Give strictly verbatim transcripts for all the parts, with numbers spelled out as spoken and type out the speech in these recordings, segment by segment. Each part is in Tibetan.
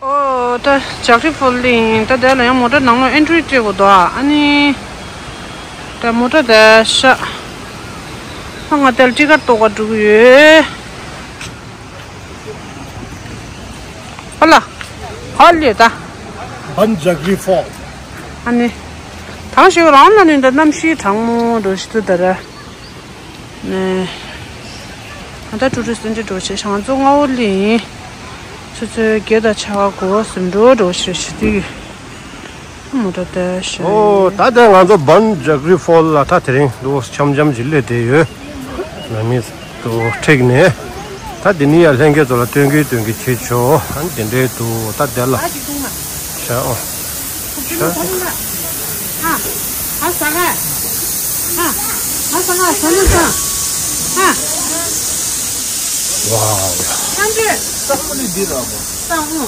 ཨོ་ད་ཇག་རི་ཕོལ་ལིང་ད་དེ་ལ་ཡང་མོ་ཊ་ནང་ལ་ཨེན་ཊི་རི་སྤྲད་དགོས་འདུག་ཨ་ནི་ད་མོ་ཊ་དེ་ཤ་ཨ་ང་དེ་ལ་ཊི་ཀཊ་གཏོང་ག་འགྲོ་གི་ཡོད། ཨ་ལ་ཧ་ལས་ད། བན་ཇག་རི་ཕོལ། ཨ་ནི་ད་ཞིག་རང་ལ་ནི་ད་གནམ་གཤིས་གྲང་མོ་འགྲོ་ཞིག་ཏུ་ད་ར། ནས། ང་ད་ཊུ་རི་སི་ཊི་འདྲ་འགྲོ་བྱེད་ང་ཚོ་སྔ་བོ་ལི་ཡིན། ཆུ་ཚོད་བརྒྱད་དང་ཕྱེད་ཀ་གོ་ཟིན་འགྲོ་འགྲོ་བྱེད་ཞི་དུས། མོ་ཊ་དེ་ཞི། ཨོ་ད་ལྟ་ང་ཚོ་བན་ཇག་རི་ཕོལ་ལ་ད་དེ་རིང་འདུག་འཆམ་འཆམ་ཅིག་སླེབས་བསྡད་ཡོད། ང་མི་འདུག་འཁྲིག་ནས། ད་འདི་ནི་ཡ་ལྷན་རྒྱས་ཚོ་ལ་སྟོན་གི་སྟོན་གི་བྱེད་ཆོག་ཨ་ནི་དེ་འདྲའི་འདུག་ད་དེ་ལ། ཤ་ཨོ། ཤ་ཨོ། ཨ་ཟ་ག་ཨ་ཨ་ཟ་ག་ཟ་ནི་ཟ། ཨ། ཝའོ། ཨ་འདྲེ། ས་མོ་ནི་འདི་ར་མོ། ས་མོ།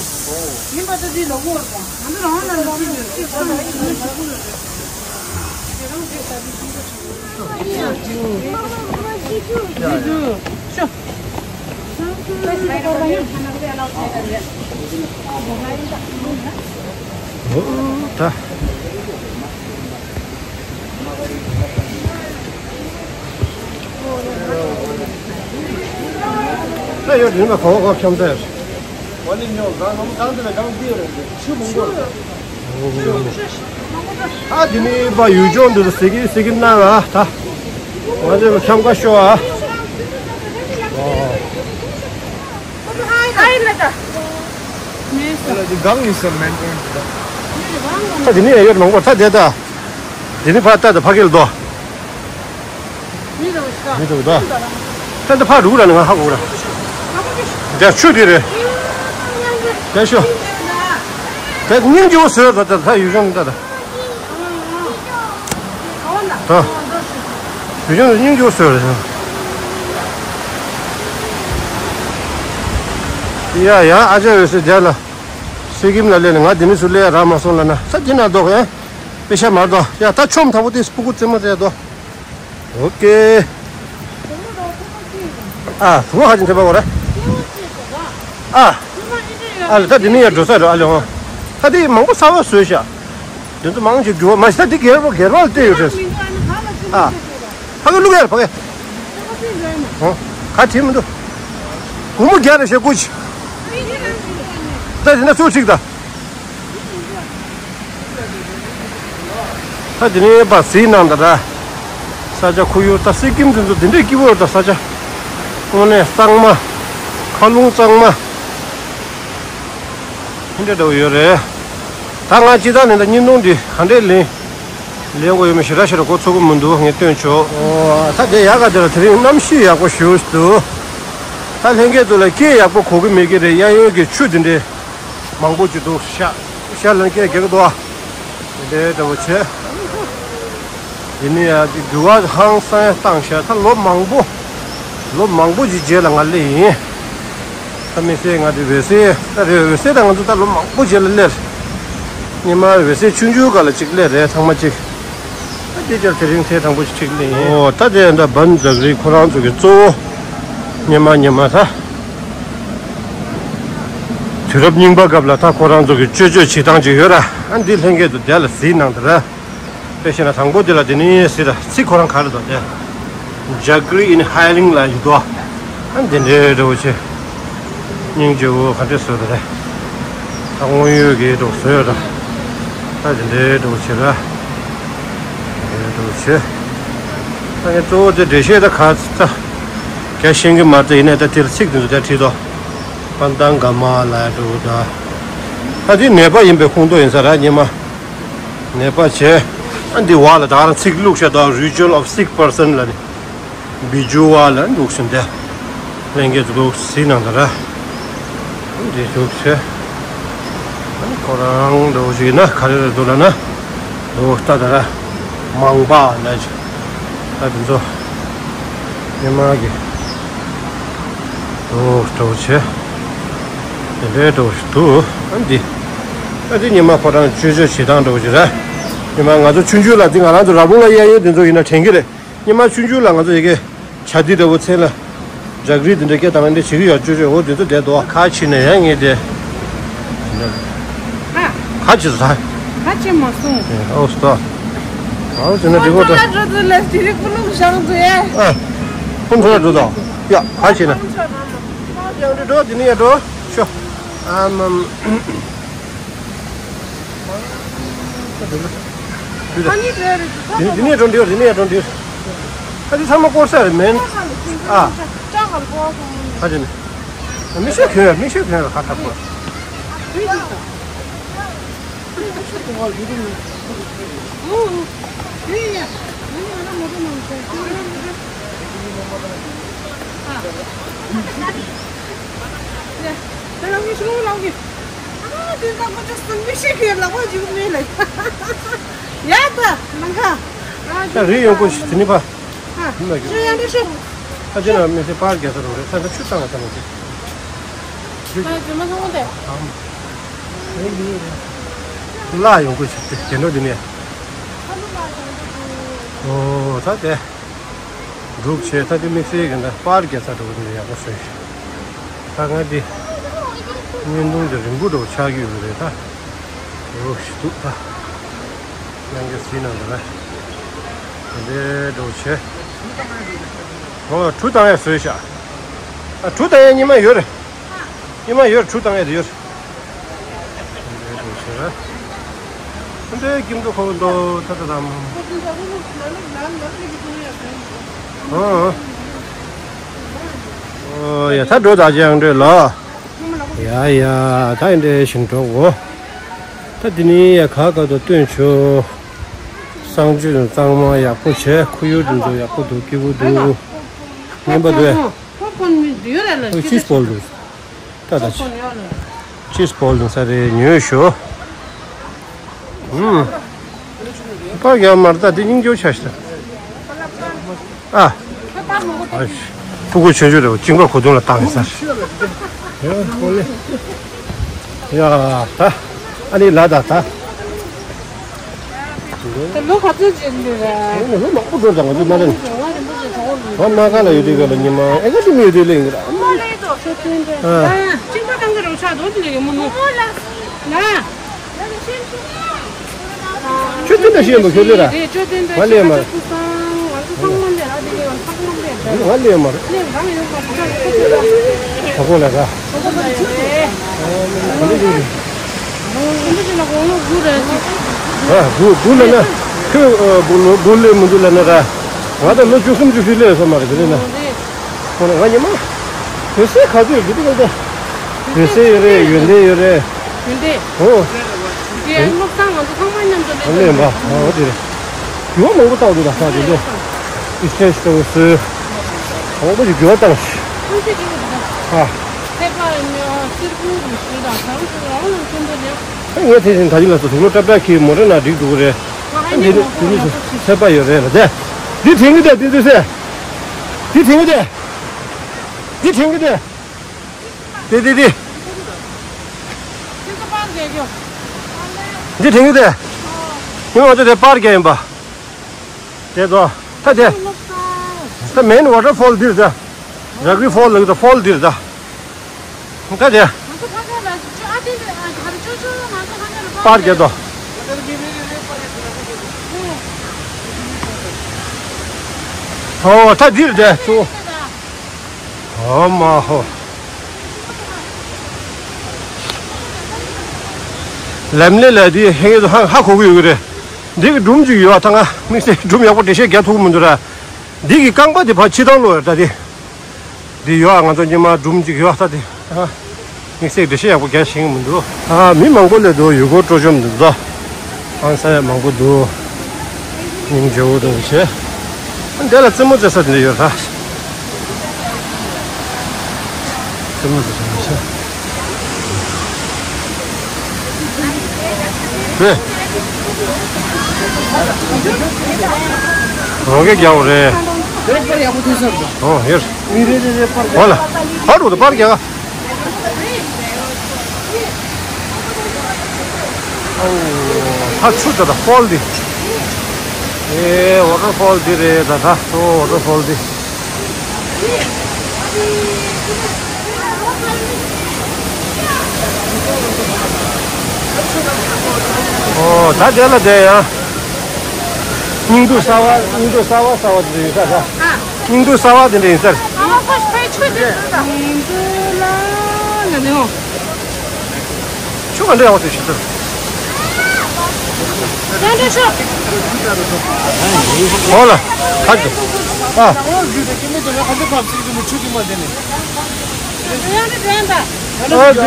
ཡིན་པ་ད་འདི་ལ་འོར་པ། ང་ཚོ་རང་ལ་ལོག་གི་ཡོད་ཅེས་ས་མོ་ཞུ་ན་ཞུ་གི་ཡོད། ད་ཡོད་རིང་ལ་གོང་གོང་འཁྱམ་ཚར། ཨ་དེ་ནི་པ་ཡུལ་ལྗོངས་འདི་ཚོ་ཟེར་གི་ཟེར་གི་གནང་ཨ་ད། ང་ཚོས་འཁྱམ་ཁ་ཤོར་ཨ། ད་དེ་ནི་ཡ་ཡོད་མང་པོ་ད་དེ་ད། དེ་ནི་ཕ་ད་ད་ཕ་གི་ལ་དོ། མི་འདུག་ད། ད་ད་ཕ་རུ་ར་ནི་ང་ཧ་གོ་ར། ད་ཆུ་དེ་རེད། ད་ཤོ། ད་སྙིང་རྗེ་བོ་ཟེར་ད་ད་ད་ཡུལ་ལྗོངས་ད་ད། ད། ཡུལ་ལྗོངས་སྙིང་རྗེ་བོ་ཟེར་རེད། ཡ་ཡ་ཨ་ཅག་འོད་ཟེར་རྒྱ་ལ། སེ་ཀིམ་ལ་སླེབས་ནས་ང་དེ་ནི་སུ་སླེབས་ཡ་རག་མ་སོང་ལ་ན་ས་དེ་ན་འདུག་ཨེ། དཔེ་ཤ་མར་དོ། ཡ་ད་ཆོམ་ཐང་པོ་དེ་སྤུ་གུ་རྩེད་མོ་རྩེ་དོ། ཨོ་ཀེ། ཨ་བུ་མོ་ཧ་ཅང་ཐེ་པ་གོ་ར། ཨ། ཨ་ལ་ད་དེ་ནི་ཡ་འགྲོ་ས་རེད་ཨ་ལེ་ཧོ། ད་དེ་མང་པོ་གསར་པ་བཟོས་ཤག་དེ་ཚོ་མང་ཆེ་འགྱུར་བ་མ་ཤི་ད་དེ་སྒེར་པོ་སྒེར་པ་ལ་བལྟས་ཡོད་རེད། ཨ། ཕ་གི་བླུག་ཡ་ར་ཕ་གི། ཧོ། ག་བྲིས་མི་འདུག་སྒོར་མོ་བརྒྱ་རེ་བཞག་དགོས་ཅི། ད་དེ་ན་ཚུར་ཁྲིག་ད། ད་དེ་ནས་པ་གཟིགས་གནང་ད་ར། ས་ཆ་ཁོར་ཡུག་ད་སི་ཀིམ་དེ་ཚོ་དེ་འདྲས་སྐྱིད་པོ་ཡོད་ད་ས་ཆ། དངོས་གནས་གཙང་མ། མཁའ་རླུང་གཙང་མ། དེ་འདྲས་འདྲ་བོ་ཡོད་རེད། ད་ང་སྤྱི་བཏང་ནས་ད་བརྙན་ཐུང་འདི་ག་འདྲས་ལེན། ལེན་དགོས་ཡོད་མེད་ཞེ་དྲག་ཞེ་དྲག་གོ་ཚོད་ཀྱི་མི་འདུག་ངས་སྟོན་ཆོག་ཨོ་ད་དེ་ཡག་ག་དེ་ལ་དེ་རིང་གནམ་གཤིས་ཡག་པོ་ཞེ་པོ་ཞིག་འདུག་ད་ལྷན་རྒྱས་ཚོ་ལ་སྐད་ཡག་པོ་གོ་གི་མེད་ཀྱི་རེད། གཡས་གཡོན་གྱི་ཆུ་དེ་འདྲས། མང་པོ་ཅིག་འདུག་ཤ། ཤ་ལན་སྐད་རྒྱག་གི་འདུག་ཨ། དེ་འདྲའི་འདྲ་བོ་བྱས། དེ་ནས་ཡ་དེ་འགྱུར་བ་ཧང་སང་བཏང་ཤག་ད་ལོ་མང་པོ། ལོ་མང་པོ་ཅིག་རྗེས་ལ་ང་སླེབས་ཡིན། ད་མི་ཚེ་ང་དེ་འོད་ཟེར་ད་རེད་འོད་ཟེར་ད་ང་ཚོ་ད་ལོ་མང་པོ་རྗེས་ལ་སླེབས། སྔོན་མ་འོད་ཟེར་ཆུང་ཆུང་སྒང་ལ་ཅིག་སླེབས་རེད་ཐེངས་མ་གཅིག་ད་དེ་ཅར་དེ་རིང་ཐེངས་དང་པོ་ཞིག་ཁྲིད་ནས་ཡིན། ཨོ་ད་དེ་འདྲ་བན་ཛག་རི་ཁོ་རང་ཚོ་གི་གཙོ་བོ་ཉི་མ་ཉི་མ་ད། དུས་རབས་རྙིང་པ་སྐབས་ལ་ད་ཁོ་རང་ཚོ་གི་སྤྱོད་སྤྱོད་བྱེད་སྟངས་ཅིག་ཡོད་ར། ཨ་འདི་ལྷན་རྒྱས་ཚོ་དེ་ལ་གཟིགས་གནང་དང་ར། དཔེ་བཤད་ན་དང་པོ་དེ་ལ་དེ་ནི་སྲིད་ད་ཚིག་ཁོ་རང་ག་རེ་འདུག་དེ། ཇག་རི་ཨིན་ཧའི་ལིང་ལ་ཡོད་དོ། ཨ་འདི་འདྲའི་འདྲ་བོ་ཆེ། སྙིང་རྗེ་བོ་ག་འདྲས་བཟོས་པ་རེད། ད་དངོས་ཡོད་ཀྱི་འདྲ་བོ་བཟོས་ཡོད་ད། ད་དེ་འདྲའི་འདྲ་བོ་བྱེད་ར། དེ་འདྲ་བོ་བྱེད། ད་ངས་གཙོ་བོ་དེ་འགྲེལ་བཤད་ད་ག་ཚོད་ད། རྒྱ་ཤེས་ཀྱི་མ་རེད་ད་ཡིན་ནའི་ད་དེར་ཚིག་དེ་ཚོ་ད་བྲིས་ཏོ། པན་དང་ག་མ་ལ་འདྲ་བོ་ད། ད་དེ་ནད་པ་ཡིན་པའི་ཁུངས་གཏོགས་ཡིན་ས་ར་ཉི་མ། ནད་པ་བྱས། ཨ་འདི་བ་ལ་ད་རང་ཚིག་བླུགས་ཤག་ད་Ritual of Sick Person ལ་ནི། བི་ཇུ་བ་ལ་འདུག་ཟིན་ཏེ། ལྷན་རྒྱས་ཚོ་འདུག་གཟིགས་གནང་དང་ར། འདི་འདུག་ཟེར། ཨ་ནི་ཁོ་རང་འདུག་ཅིག་ན་ག་རེ་རེད་འདུག་ལ་ན། འདུག་ལྟ་དང་ར། མང་པ་ལ་ཅིག་ད་དེ་ཚོ། ཉི་མ་གི། འདུག་འདྲ་བོ་བྱས། དེ་འདྲའི་འདྲ་བོ་ཞིག་འདུག་ཨ་འདི། ཨ་འདི་ཉི་མ་ཁོ་རང་སྤྱོད་སྤྱོད་བྱེད་སྟངས་འདྲ་བོ་ཅིག་ར། ཉི་མ་ང་ཚོ་ཆུང་ཆུང་ལ་འདི་ང་རང་ཚོ་ར་བུང་ལ་གཡས་གཡོན་དེ་ཚོ་ཡིན་ན་དྲན་གི་རེད། ཉི་མ་ཆུང་ཆུང་ལ་ང་ཚོ་ཡི་གེ་བྱ་འདི་འདྲ་བོ་ཚེ་ལ་ཇག་རི་འདི་འདྲ་སྐད་བཏང་ནས་འདི་བྱེད་ཀྱི་ཡོད་ཅོ་ཅོ་འོ་འདི་ཚོ་བསྡད་དོ། ཁ་ཕྱི་ནས་ཡང་ངས་དེ་ ཧ། ག་ཅི་ཟ། ག་ཅི་མ་སོང་། ཨོ་སྟོ། ཨོ་ཟེར་ན་འགྲིག་གོ་ད། ཁོང་ཚོ་ལ་འགྲོ་དུས་ལས་དེ་རིགས་ཀུན་སློང་བཞག་འདུག་ཨེ། ཨ། ཁོང་ཚོ་ལ་འགྲོ་དང་། ཡ་ག་ཅི་ན། ཡ་འགྲོ་འགྲོ་དེ་ནི་ཡ་འགྲོ། ཤོ། ཨམ་ཨམ། ཨ་ནི་འགྲོ་རེད། དེ་ནི་འགྲོ་འདི་བར་དེ་ནི་འགྲོ་འདི་བར། ཨ་དེ་ཚང་མ་སྐོར་ས་རེད་མིན། ཨ། ཨ་དེ་ནི། མིག་ཤེལ་གྱོན་མིག་ཤེལ་གྱོན་ལ་ཁ་ཐག་པོ། ད་རི་ཡོང་ཁུལ་ཞིག་དེ་ནི་ཕ། ཨ། ཁྱོད་ཡང་འདྲི་ཤོག་ཨ་ཅེ་ན་མི་ཚེ་པར་རྒྱག་ས་རུ་རེད་ས་ད་ཆུ་བཏང་བ་ས་མ་ཅིག་ཨ་ཅེ་མ་སོང་བ་དེ། ལ་ཡོང་ཁུལ་ཞིག་དེ་དེ་འགྲོ་དེ་ནི། ཨོ་ད་དེ། འབྲུག་ཆེ་ད་དེ་དམིགས་བསལ་གྱི་འདྲ་པར་རྒྱག་ས་འགྲོ་གི་འདུག་ཡག་པོ་བཟོས་ཤག་ད་ང་འདི་བརྙན་ཐུང་འདི་རིང་པོ་འགྲོ་ཆགས་ཀྱི་ཡོད་རེད་ད། འོ་ཞིག་འདུག་ད། ནང་གི་ཟིན་ནང་འདི་ལ། འདི་འགྲོ་ཆེ། འོ་གྲུ་བཏང་ཡ་བཟོས་ཤག་ཨ་གྲུ་བཏང་ཡ་ཉི་མ་ཡོད་རེད། ཉི་མ་ཡོད་རེད་གྲུ་བཏང་ཡ་དེ་ཡོད་རེད། འདྲེ་དུ་ཤེས་ར། འདྲེ་ཀིམ་དུ་ཁོ་དོ་ཐ་ཐ་དམ། ཨང་། ཨོ་ཡ་ད་འགྲོ་ད་ཅང་འདྲེ་ལ། ཡ་ཡ་ད་འདྲེ་ཞིང་འགྲོ་འོ། ད་འདི་ནི་ཡ་ག་ག་དུ་སྟོན་ཆོ། གསང་སྤྱོད་གཙང་མ་ཡག་པོ་བྱས་ཁོར་ཡུག་འདི་ཚོ་ཡག་པོ་འདུག་སྐྱིད་པོ་འདུག་སྨན་པ་འདུག་ཨེ། ཁོ་ཁོ་མི་འདུག་ཡོད་རེད་ལ་ཁོ་ཅིས་སྤོལ་འདུག་ད་ད་ཆི། ཅིས་པོལ་ནི་ས་རེ་ཉོས་ཤོ། ཨུམ། པ་རྒྱ་མར་ད་དེ་སྙིང་རྗེ་ཆ་ཤི་ད། ཨ། ཨ་ཤི། ཕྲུ་གུ་ཆུང་ཆུང་རེ་བ་གཅིན་པ་གོ་དུང་ལ་བཏང་ཡིན་ས་རེད། ཡ་ད། ཨ་ནི་ལ་ད་ད། ད་ལོ་ག་ཚོད་ཅིག་འདི་རེད། ཨ་ནི་ལོ་མང་པོ་འགྲོ་ཙང་ང་ཚོ་མ་ལེན། ང་རིན་པོ་ཆེ་གྲོགས་ལ། ང་སྣ་ཁ་ལ་ཡོད་དུས་ག་ལ་ཉི་མ་ཨེ་ཀ་ཏི་མི་ཡོད་དུས་ལེན་གི་ར། ཨ་མ་ལེ་ཏོ། ཆོས་ཐུན་དེ། ཨ། ཅིང་པ་ཏང་གི་རོ་ཆ་དོ་དེ་ལེ་གི་མུ་ནུ། ལ། ཆོས་ཐུན་ད་ཤེས་མོ་ཁྱོད་ལེ་ར། ཆོས་ཐུན་ད་ང་ལེ་མ། ང་ཚོ་ཚང་མ་ལེ་ར་དེ་ལེ་ང་ཚང་མ་ལེ་ར། ང་ལེ་མ། ལེ་རང་ཡོད་པ་ཆ་ཁོ་ཚོ་ར། ཁོ་ཁོ་ལེ་ར། ཁོ་ཁོ་ལེ་ར། ཨ་དགུ་དགུ་ལ་ན། ཁོས་དགུ་ལོ་དགུ་ལས་མི་འདུག་ལ་ན་ར། ང་ད་ལོ་བཅུ་གསུམ་བཅུ་བཞི་ལས་སོང་མ་རེད་དེ་ན། ཁོ་ན་ང་ཉི་མ། བོད་ཟས་ག་ཚོད་ཡོད་དེ་ལ་ད། བོད་ཟས་ཡོད་རེད་ཡོན་ཏན་ཡོད་རེད། ཡོན་ཏན། ཨོ། དེ་ཡང་སློབ་གྲྭ་ང་ཚོ་ཚང་མ་མཉམ་དུ་ལས་ཀླད་པ་ཨོ་དེ་རེད། རྒྱུ་བ་མང་པོ་བཏང་འདུག་ད་ས་དེ་ལས། ཨི་སྐད་ཞིག་ལྟ་བུ་སོས། མང་པོ་ཞིག་རྒྱུ་བ་བཏང་ཞིག་ཨ། ཚེ་པ་ཉོ་སིར་བུ་རུ་ཞུ་དང་གང་དུ་རང་ལ་མཐུན་པ་ལེགས། ངས་དེ་བཞིན་ད་ཅི་ལ་སོ་དུག་ལོ་ཀྲབ་ཀྲ་ཁྱི་མོ་རེ་ན་འགྲིག་འདུག་རེད། ཨ་འདི་ནི་དེ་ནི་ཚེ་པ་ཡོད་རེད་ལ་དེ། འདི་དྲན་གི་དེ་འདི་འདི་ཟེ། འདི་དྲན་གི་དེ། འདི་དྲན་གི་དེ། དེ་དེ་དེ། འདི་དྲན་གི་དེ། ཉི་མ་ང་ཚོ་དེ་པར་རྒྱག་ཡིན་པ། དེ་ཚོ། ད་དེ། ད་མེན་ཝ་ཊར་ཕོལ་འདིར་ད། ར་གི་ཕོལ་ལ་ད་ཕོལ་འདིར་ད། ད་དེ། པར་རྒྱག་དོ། ཨོ་ད་འདིར་དེ་ཚོ། ཨོ་མ་ཧོ། ལམ་ལས་ལ་དེ་ཧེ་ཧ་ཧ་གོ་གི་ཡོད་གི་རེད། འདི་གི་སྒྲུང་ཅིག་ཡོད་ཨ། ད་ང་དམིགས་བསལ་སྒྲུང་ཡག་པོ་འགྲེལ་བཤད་རྒྱག་ཐུབ་ཀྱི་མི་འདུག་ར། འདི་གི་རྐང་པ་དེ་ཕར་ཕྱི་ཐང་ལོག་ཡོད་ད་དེ། འདི་ཡོད་ཨ། ང་ཚོ་ཉི་མ་སྒྲུང་ཅིག་ཡོད་ཨ་ད་དེ། ཨ། དམིགས་བསལ་འགྲེལ་བཤད་ཡག་པོ་རྒྱག་ཤེས་ཀྱི་མི་འདུག་ཨ། མི་མང་པོ་སླེབས་འདུག་ཡུལ་སྐོར་སྤྲོ་འཆམ་འདུག་ད། ཨང་ས་ཡ་མང་པོ་འདུག་སྙིང་རྗེ་བོ་འདུག་བྱས། འདི་ལ་རྩེད་མོ་རྩེ་ས་དེ་འདྲ་ཡོད་ར། རྩེད་མོ་རྩེ་ས་མི་ཤེས། རེད། རོགས་ཀྱི་རྒྱག་རེད། ཨོ་ཡོད། ཨོ་ལ། ཧ་རུ་དུ་པར་རྒྱག་ཨོ། ད་ཆུ་དེ་ད་ཧོལ་དེ། ཨེ་ཝ་ཊར་ཕོལ་དེ་རེད་ད་ད། ཨོ་ཝ་ཊར་ཕོལ་དེ། ད་དེ་ལ་དེ་ཡང་། སྙིང་སྡུག་གསར་བ། སྙིང་སྡུག་གསར་བ་གསར་བ་དེ་འདྲ་ཡིན་ས་རེད། སྙིང་སྡུག་གསར་བ་དེ་འདྲ་ཡིན་ས་རེད། ཨ་མ་ཁོ་ཕའི་ཆོས་དེ་ད། སྙིང་སྡུག་ལ་ན་ནི་འོ། ཆུ་ག་འདྲ་ཡག་པོ་ཞིག་ཟེར། ཡང་འདྲ་ཆོག་འོ་ལ། ཧ་ཅི། ཨ། ཡང་འདྲ་འདྲ་ཡང་ད། ཨ་ཅི།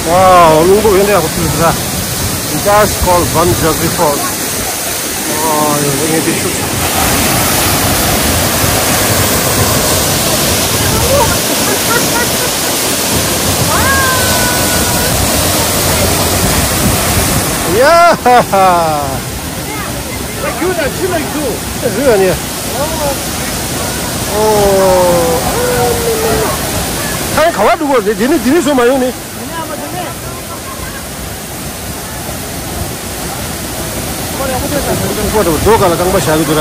Wow, རླུང་བུ་ཡོད་འདྲ་ཡག་པོ་ཚུད་ཟེར། That's called Bam Jagri Falls. Wow, ཡོད་ངེས་དེ་ཤུགས། ཡ་ཧ་ཧ། ད་རྒྱུ་ན་ཕྱི་ལ་འགྲོ། རུ་ཨ་ནི། ཨོ། ད་ག་བ་འགྲོ་དགོས་རེད། དེ་ནི་དེ་ནི་བཟོ་མ་ཡོང་ནི། ཁོ་རེ་རྡོ་ག་ལ་རྐང་པ་བཞག་གི་འདུག་ར། ད་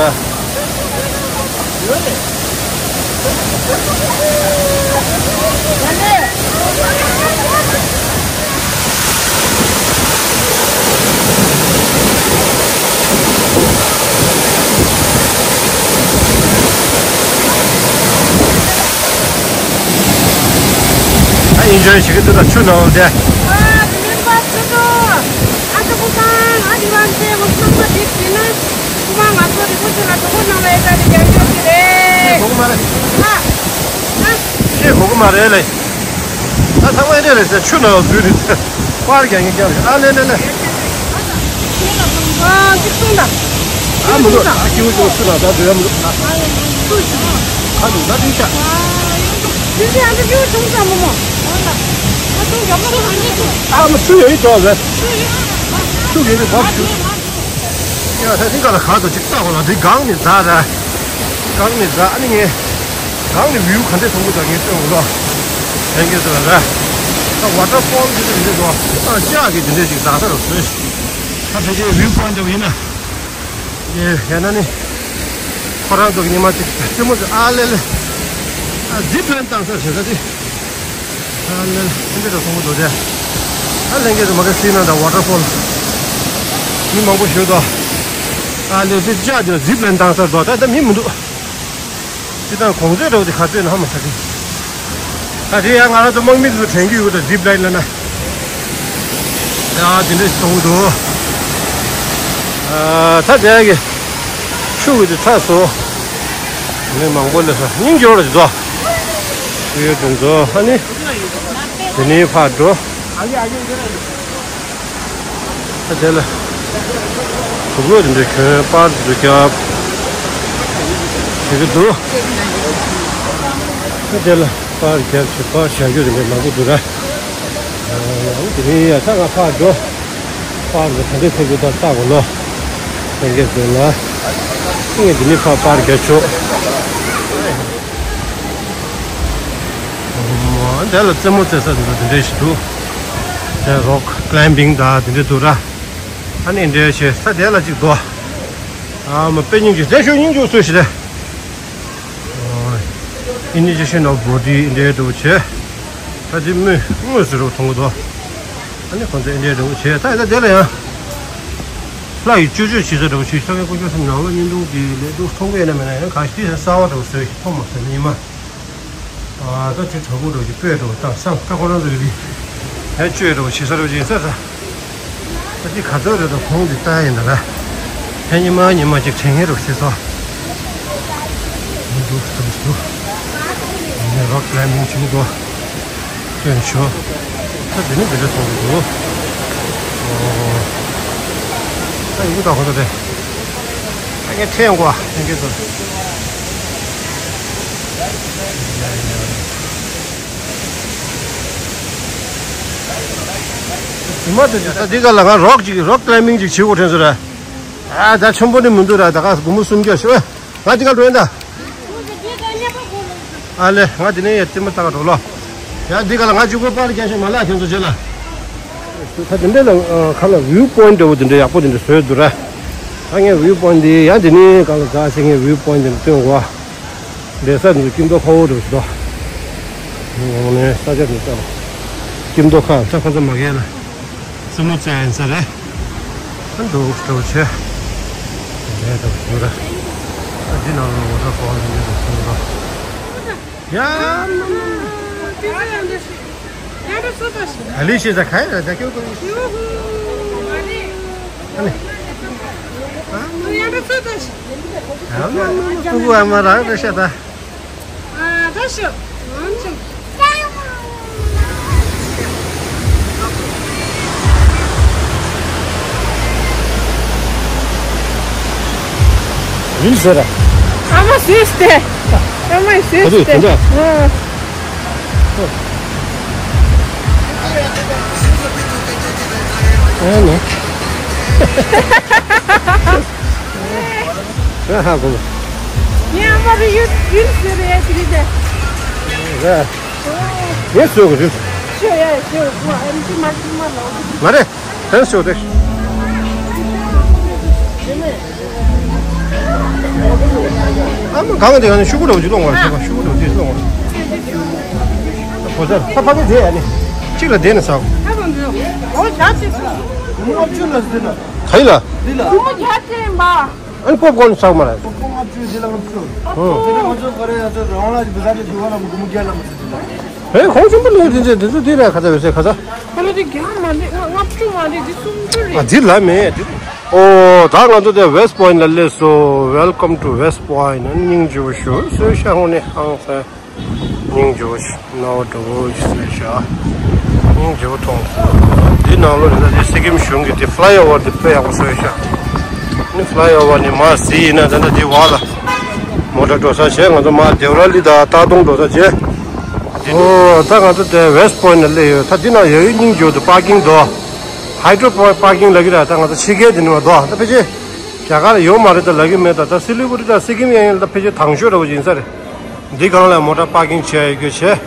ཨིན་ཇོའི་བྱེད་ཀྱི་འདུག་ད་ཆུ་ནང་དེ། ཨ་ནི་མིན་པ་ཆུ་ནང་། ཨ་ཅག་པོ་དང་ཨ་ནི་ཝང་ཆེ་མོ་ཚང་མ་འགྲིག་ཡིན་ན། སྐུ་མ་ང་ཚོ་རི་པོ་ཆེ་ལ་གྲོགས་པོ་གནང་བའི་གྲ་སྒྲིག་རྒྱབ་སྐྱོར་གྱི་རེད། ཤེས་དགོས་ཀྱི་མ་རེད། ཨ། ཨ། ཤེས་དགོས་ཀྱི་མ་རེད་ལེ། ད་ཚང་མ་འདྲ་རེད་ཟེར། ཆུ་ནང་ལ་འཛུལ་རེད་ཟེར། པར་རྒྱག་ངེས་རྒྱབ་རེད། ཨ་ལེ་ལེ་ལེ། ཨ་ཅིག་གསུངས་དང་། ཨ་མི་འདུག་ཨ་སྐྱིད་པོ་ཅིག་ཆུ་ནང་ད་འཛུལ་ཡ་མི་འདུག་ཨ་འདུག་ད་འདུག་ཤག་ཨ་འདུག་ཨ་འདུག་སྐྱིད་པོ་ཅིག་མོ་མོ། ཨ་མ་ཆུ་ཡོད་ཡིན་ཏོ་ཟེར། ཆུ་ཡོད་ཡིན་བབ་ཆུ། ཡ་ད་ཐིང་ག་ལ་ག་ཚོད་ཅིག་ལྟ་གོ་ལ། འདི་སྒང་ནས་འཛག་ར། སྒང་ནས་འཛག་ཨ་ནི་ངས། སྒང་ནས་བིའུ་ག་འདྲས་མཐོང་གི་འདུག་ངས་སྟོན་གོ་ལ། ལྷན་རྒྱས་ཚོ་ལ་ར། ད་ཝ་ཊར་ཕོལ་དེ་འདྲས་འདུག་ཨ་ལྕགས་ཀྱི་དེ་འདྲས་ཅིག་འཛག་ས་རུ་བཟོས། ད་ཕལ་ཆེར་བིའུ་པོ་ཡིན་འདྲ་བོ་ཡིན་ན། ཡེ་ཡང་ན་ནི། ཁོ་རང་ཚོ་གི་ཉི་མ་ཅིག་རྩེད་མོ་ཅིག་ཨ་ལེ་ལེ། ཨ་ཛིབ་ལའིན་བཏང་ས་བྱེད་ས་དེ། ཨ་ལེ་ལེ་ཕན་ཆད་དུ་སོང་གི་འདུག་དེ། ཨ་ལྷན་རྒྱས་ཚོ་མ་ག་སི་ན་ད་ཝ་ཊར་ཕོལ། མི་མང་པོ་ཞིག་འདུག་ཨ་ལེ་དེ་ཅག་དེ་ཛིབ་ལའིན་བཏང་ས་འདུག་ད་ད་མི་མི་འདུག་སྤྱིར་བཏང་གོང་ཚད་འདྲ་བོ་དེ་ག་ཚོད་ན་ཧ་མ་ཆ་གི། ད་དེ་ཡང་ང་རང་ཚོ་དམག་མི་ཚོ་དྲན་གྱི་ཡོད་ད་ཛིབ་ལའིན་ལ་ན། ཡ་དེ་འདྲ་ཞིག་གཏོང་གི་འདུག་ཨ་ད་དེ་གི་ཆུ་གི་དེ་ཚ་སོ། མི་མང་པོ་སླེབས་སོང་། སྙིང་རྗེ་པོ་ཞིག་འདུག་ཡོད་དེ་ཚོ་ཨ་ནི། དེ་ནས་ཕར་འགྲོ། ཨ་དེ་ལ། གྲུ་གུ་དེ་འདྲ་གྱོན་པར་དེ་ཚོ་རྒྱབ། བྱེད་ཀྱི་འདུག་ཨ་དེ་ལ་པར་རྒྱབ་བྱས་པར་བཞག་རྒྱུ་དེ་འདྲ་མང་པོ་འདུག་ར། ཨ་དེ་རིང་ཡ་ད་ང་ཕར་འགྲོ། པར་དེ་ག་འདྲ་འཐེན་རྒྱུ་ད་ལྟ་གོ་ལོ། ལྷན་རྒྱས་ཚོ་ལ། ངས་འདི་ནས་ཕར་པར་རྒྱབ་ཆོག་འདི་ལ་རྩེད་མོ་རྩེ་ས་འདི་འདྲ་ཞིག་འདུག་དེ་རོག་ཀ་ལའིམ་བིང་དང་དེ་འདྲ་འདུག་ར། ཨ་ནི་འདྲ་བྱས་ས་དེ་ལ་ཅིག་འདུག་ཨ་མ་དཔེ་སྙིང་རྗེ། དེ་ཤོད་སྙིང་རྗེ་སུ་ཞིག་རེད། ཨིན་ཇི་ཤན་ཨོཕ་བོ་ཌི་འདྲ་འདུག་བྱས། ད་དེ་མི་དངོས་སུ་རུ་མཐོང་གི་འདུག་ཨ་ནི་ཁོང་ཚོ་འདྲ་འདུག་བྱས། ད་ད་དེ་ལ་ཡང་ལྷ་ཡི་སྤྱོད་སྤྱོད་བྱེད་ས་འདྲ་བོ་བྱས། ས་གའི་དཀོན་མཆོག་གསུམ་ནང་ལ་བརྙན་ཐུང་གི་ལས་འདུག་མཐོང་གི་ཡོད་ན་མེད་ན་ཡང་གང་ཞིག་དེ་གསར་བ་འདྲ་བོ་བཟོས་ཤིག་མཐོང་མ་ཐུབ་ཉི་མ། ཨ་ད་ཅིག་དྲང་པོ་འདྲ་ཅིག་དཔེ་འདྲ་བཏང་སང་ད་ཁོ་རང་ཚོ་གི་རི་ཧེ་བཅོས་འདྲ་བྱེད་ས་འདྲ་ཅིག་ས་ས་ད་ཅིག་ག་ཚོད་རེད་དོ་གོང་དེ་ལྟ་ཡིན་ད་ར་ཧེ་ཉི་མ་ཉི་མ་ཅིག་དྲན་ངེས་འདྲ་བྱེད་སོ། མི་འདུག་ཐུབ་འདུག་ངས་རོག་ཀ་ལའིམ་བིང་བྱེད་མི་འདུག་སྟོན་ཆོག་ད་དེ་ནི་དེ་འདྲ་སོང་གི་འདུག་ཨོ་ད་ཡིན་གི་ད་ཁོ་ཚོ་དེ་ད་ངས་ཁྲེན་གོ་ཨ་ཁྲེན་གི་ཚོ། ཉི་མ་དེ་ད་འདི་ག་ལ་ང་རོག་ཅིག་རོག་ཀ་ལའིམ་བིང་ཅིག་བྱེད་དགོས་དྲན་སོང་ར། ཨ་ད་ཆེན་པོ་ནི་མི་འདུག་ར། ད་ག་སྒོར་མོ་སུམ་བརྒྱ་ཞུ། ང་འདི་ག་འགྲོ་ཡིན་ད། ཨ་ལེ་ང་འདི་ནས་ཡ་རྩེད་མོ་ལྟ་ག་འགྲོ་ལོ། ཡ་འདི་ག་ལ་ང་གཅིག་པོ་པར་རྒྱག་ཤེས་མ་ལགས་ཁྱོད་ཚོ་བྱེད་ལ། ད་དེ་འདྲ་ལ་ཁ་ལ་བིའུ་པོ་ཡིན་འདྲ་བོ་དེ་འདྲ་ཡག་པོ་དེ་འདྲ་བཟོས་འདུག་ར། ད་ངས་བིའུ་པོ་ཡིན་འདི་ཡ་འདི་ནས་ག་ལ་འཛག་ཟེར་ངས་བིའུ་པོ་ཡིན་འདི་འདྲ་སྟོན་གོ། འདྲེ་ས་འདི་ཚོ་སྐྱིད་མདོག་ཁ་པོ་འདྲ་བོ་ཞིག་འདུག་ངོ་ནས་ས་ཆ་འདི་ལྟ་བ། ཁྱིམ་ཐོག་ཁག་ད་ཁ་ཚ་མ་གས་ལ། སྲིན་མོ་རྩེ་ཡིན་ས་རེད། ཨ་འགྲོ་འགྲོ་ཆེ། རེད་དང་ཞུ་ར། ཨ་འདི་ནང་ལ་ངོ་ཚ་གོ་བ་འདི་འདྲ་སོང་ར། ཡ། ཨ་ལི་ཤེ་ས་ཁའི་ར་ད་ཁྱོད་ཀོ། ཨ་ནི། ཨ་མ་མ་མ་ཕྲུ་གུ་ཨ་མ་རང་རེད་ཤ་ད། ཨ་ད་ཤོ། ང་ཚོ། ཡིན་ཟེར། ཨ་མ་སུས་ཏེ། ཨ་མ་སུས་ཏེ། ཨ། ཨ་ནི། ཨ་ཧ་གོ། ངའི་ཨ་མ་རེ་ཡུལ་ཡུལ་ཟེར་རེད་དེ་རེད། རེད། ངས་བཟོས་གི་རེད། ཤོ་ཡ་ཤོ་བུ་ཨ་མ་ཅི་མ་ཅི་མ་ལོ། མ་རེད། ཕན་ཤོ་དེ། ཨ་མ་གང་དེ་ག་ནས་ཤུ་གུ་རོ་ཅི་ལོང་བ་ཤུ་གུ་ཤུ་གུ་རོ་ཅི་ལོང་བ། ཕོ་ཚར་ཕ་ཕ་གི་དེ་ཨ་ནི། གཅིག་ལ་དེ་ནས་ཟ། ཨོ་ཞག་ཅིག་སོང་། ངོ་ཅུ་ལ་ཟེར་ན། ག་ཡི་ལ། འདི་ལ། ཨ་ནི་པོབ་ཀོརན་ཟ་མ་རེད། པོབ་ཀོརན་ང་ཚོའི་འདི་ལ་ང་ཚོ། ཨོ། དེ་ནས་ང་ཚོ་ག་རེ་ང་ཚོ་རང་ལ་བི་ཟ་དེ་འདུག་ལ་མི་དགོས་མི་རྒྱལ་ལ་མི་ཚོ་འདི་ལ། ཧེ་ཁོང་ཆུང་པོ་ལོས་དེ་ཚོ་དེ་ཚོ་དེ་ར་ཁ་ཚ་བས་ཚེ་ཁ་ཚ། ཁ་ལོ་དེ་རྒྱ་མ་འདི་ལྔ་བཅུ་མ་འདི་འདི་སུམ་ཅུ་རེད། ཨ་འདི་ལ་མེད་འདི། ཨོ་ད་ང་ཚོ་དེ་West Point ལ་སླེབས་སོ། Welcome to West Point ཨ་ནི་སྙིང་རྗེ་པོ་ཞུ་སོས་ཤ་ཧོ་ནི་ཧང་སེ། སྙིང་རྗེ་པོ་ཞུ་ནོ་འགྲོ་བོ་ཞུ་སོས་ཤ། སྙིང་རྗེ་པོ་མཐོང་སོ། འདི་ནང་ལོ་རེ་ད་དེ་སི་ཀིམ་གཞུང་གི་དེ་Flyover དེ་དཔེ་ཡག་པོ་སོས་ཤ། ནི་Flyover ནི་མ་སི་ཡིན་ན་ད་ད་དེ་བ་ལ་མོ་ཊ་འགྲོ་ས་བྱས་ང་ཚོ་མ་དེ་བ་ར་ལི་ད་ཏ་ཏོང་འགྲོ་ས་བྱས། ཨོ་ད་ང་ཚོ་དེ་West Point ལ་སླེབས་ཡོད། ད་འདི་ན་ཡོད་ཡོད་སྙིང་རྗེ་པོ་འདུག་པར་ཀིང་འདུག Hydro Park པར་ཀིང་ལ་གི་ར་ད་ང་ཚོ་ཕྱི་རྒྱལ་དེ་ནི་མ་འདུག་ད་ཕལ་ཆེར་རྒྱ་གར་ལ་ཡོད་མ་རེད། ད་ལ་གི་མེད། ད་ད་སི་ལི་གུ་རི་ད་སི་ཀིམ་ཡན་ཡན་ད་ཕལ་ཆེར་དང་ཤོས་འདྲ་བོ་ཡིན་ས་རེད། འདི་གང་ལ་མོ་ཊ་པར་ཀིང་བྱས་ཡོད་རྒྱུ་བྱས།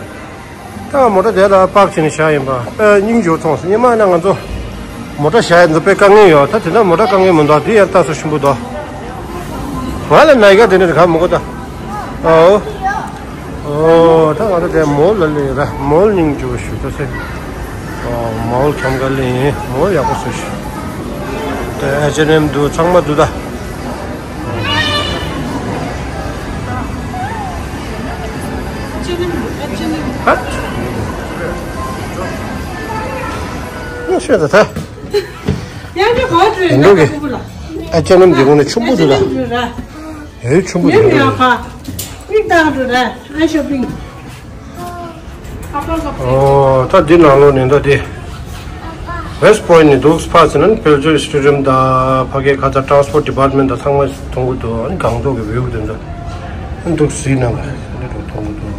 ད་མོ་ཊ་དེ་ལ་པར་ཀ་བྱས་ནས་བཞག་ཡིན་པ་དཔེ་སྙིང་རྗེ་པོ་མཐོང་སོང་། སྔོན་མ་ན་ང་ཚོ་མོ་ཊ་བཞག་ཡ་ཚོ་དཔེ་དཀའ་ངལ་ཡོད། ད་དེ་འདྲ་མོ་ཊ་དཀའ་ངལ་མི་འདུག་འདི་ཡར་ལྟ་སོ་ཞིམ་པོ་འདུག་ང་ལ་ན་ཡ་དེ་འདྲ་ག་མི་དགོས་ད། ཨོ། ཨོ། ད་ང་ཚོ་དེ་མོལ་ལ་སླེབས་ཡོད་ར། མོལ་སྙིང་རྗེ་པོ་ཞུ་ད་སེ། ཨོ་མོལ་ཁྱམས་ཁ་ལ་ཡིན། མོལ་ཡག་པོ་བཟོས་ཤག་ད་ཨེཆ་ཨེན་ཨེམ་འདུག་ཚང་མ་འདུག་ད། ཨ། ཤོད་ད་ད། ཡང་གི་ག་འགྲོ་ཡིན་ན་ཨ་ཅག་རྣམས་ཀྱི་ངོ་ནས་ཆུང་པོ་འདུག་ད། ཨེ་ཆུང་པོ་འདུག་ད། ཡང་གི་ཡང་ག་མིག་ཏག་འགྲོ་ད། ཨ་ཤོ་པིང་། ཨོ་ད་འདི་ནང་ལོགས་ནས་ད་དེ། West Point ནས་འདུག་ཕར་ཕྱིན་ན་Peltier Stadium དང་ཕ་གའི་ཁ་ཚ་Transport Department དང་ཚང་མ་མཐོང་གི་འདུག་ཨ་ནི་སྒང་ཏོག་གི་view དེ་ཚོ་འདུག་གཟིགས་གནང་གི་འདུག་མཐོང་གི་འདུག་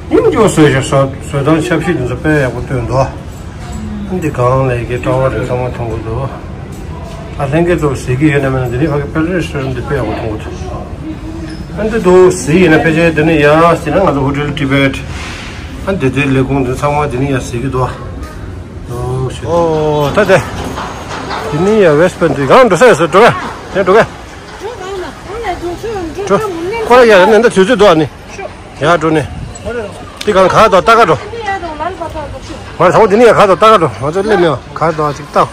སྙིང་རྗེ་པོ་བཟོས་ཤག་བཟོ་བཟོ་སྟངས་ཆབ་སྲིད་དེ་ཚོ་དཔེ་ཡག་པོ་སྟོན་འདུག་འདི་གང་ལས་ཀྱི་གྲྭ་བ་རེ་ཚང་མ་མཐོང་གི་འདུག་ཨ་ལྷན་རྒྱས་ཚོ་གཟིགས་ཀྱི་ཡོད་ན་མེད་ན་འདི་ནི་ཕ་གི་Peltier Stadium འདི་དཔེ་ཡག་པོ་མཐོང་གི་འདུག་ཨ་འདི་འདུག་གཟིགས་ཡིན་ན་ཕལ་ཆེར་འདི་ནི་ཡར་ཕྱིན་ན་ང་ཚོ་Hotel Tibet ཨ་འདི་དེ་ལས་ཁུངས་འདི་ཚང་མ་འདི་ནི་ཡར་གཟིགས་ཀྱི་འདུག་འདུག་ཞེས། ཨོ་ད་དེ་འདི་ནི་ཡར་West Point འདི་གང་འགྲོ་ས་ཡོད་ས་འགྲོ་ག་དེ་འགྲོ་ག་འགྲོ། ཁོ་ར་ཡར་ནས་འདི་དུས་ཚོད་འདུག་ཨ་ནི། ཡར་འགྲོ་ནས། འདི་གང་ག་དང་ལྟ་ག་འགྲོ། ང་ཚང་མ་འདི་ནས་ཡར་ག་དང་ལྟ་ག་འགྲོ། ང་ཚོ་སླེབས་མེད་ག་དང་ཅིག་ལྟ།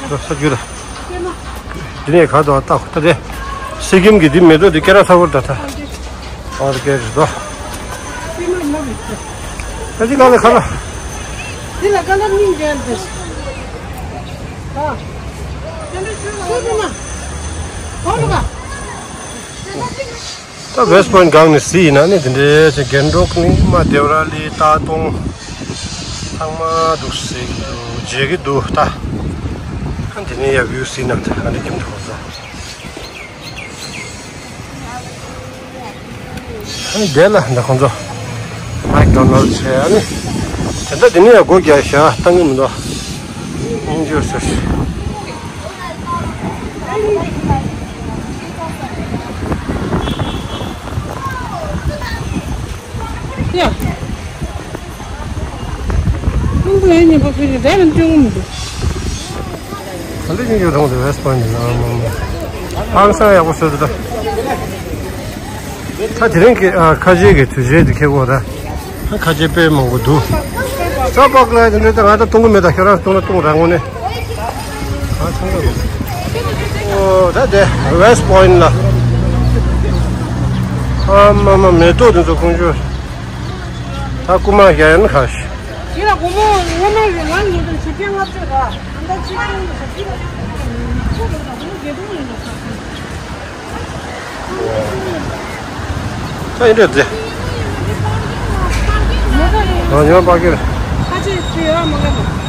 འགྲོ་ས་རྒྱུ་ར། འདི་ནས་ག་དང་ལྟ་ད་དེ། སི་ཀིམ་གི་འདི་མེ་ཏོག་འདི་ཀེ་ར་ཐ་བོར་ད་ད། ཨོ་ཀེ་རེད་དོ། ད་ཅི་ག་ལ་ག་ལ། འདི་ལ་ག་ལ་མིང་འདྲ་འདི། ཨ། ཁྱོད་འགྲོ་ན། ཧོ་ལུ་ག་ད་West Point སྒང་ནས་གཟིགས་ཡིན་ན་ནི་དེ་འདྲའི་ཅིག་གན་ཌོག་ནི་མ་དེ་བ་ར་ལི་ཏ་ཏོང་ཚང་མ་འདུག་གཟིགས་འདུག་མཇལ་གི་འདུག་ད། ཨ་འདི་ནས་ཡ་བིའུ་གཟིགས་ན་ད་ཨ་འདི་ཁྱིམ་དུ་ཧོ་ས། ཨ་ནི་དེ་ལ་འདི་ཁོང་ཚོ་མེག་ཌོ་ནལ་ཌི་བྱས་ཨ་ནི་དེ་འདྲ་དེ་ནས་ཡ་སྒོ་རྒྱག་བཞག་བཏང་གི་མི་འདུག་སྙིང་རྗེ་ཟེར། ཡ། ཁོང་ཚོ་ཡང་ཉན་པ་ཕེབས་ཀྱི་ད་ལ་སྟོན་གི་མི་འདུག་ག་འདྲ་ཡིན་ཡོད་རུང་དེ་West Point ནི་ཨ་མ་མ། ཧང་སང་ཡག་པོ་བཟོས་འདུག་ད། ད་དེ་རིང་གི་ཨ་ཁ་ཆེ་གི་དུས་ཆེན་དེ་ཁེ་གོ་ར། ད་ཁ་ཆེ་དཔེ་མང་པོ་འདུག་ས་པག་ལ་དེ་འདྲ་ད་ང་ད་གཏོང་གི་མེད། ད་ཁྱོད་རང་གཏོང་ན་གཏོང་ར་དངོས་གནས། ཨ་ཚང་མ། ཨོ་ད་དེ་West Point ལ། ཨ་མ་མ་མེ་ཏོག་དེ་ཚོ་ཁོང་ཚོས། ད་རྐུ་མ་བཞག་ཡ་ན་ཁ་ཤས། ཡིན་ལ་སྒོར་མོ་སྔོན་མ་ཡོད་ང་ཉིས་སྟོང་བཞི་བརྒྱ་ལྔ་བཅུ་ར། ད་ལྟ་ཆིག་སྟོང་དང་བཞི་བཅུ་ལ་ཡོད་ན་ཁོ་ལ་ད་སྒོར་མོ་བརྒྱད་སྟོང་ཡིན་ལ་ཁ་ཤས། ད་ཡིན་འདྲ་ཟེ། ཨ་ཉོ་པ་ཀིར། ཁ་ཆེ་ཡོད་མ་རེད།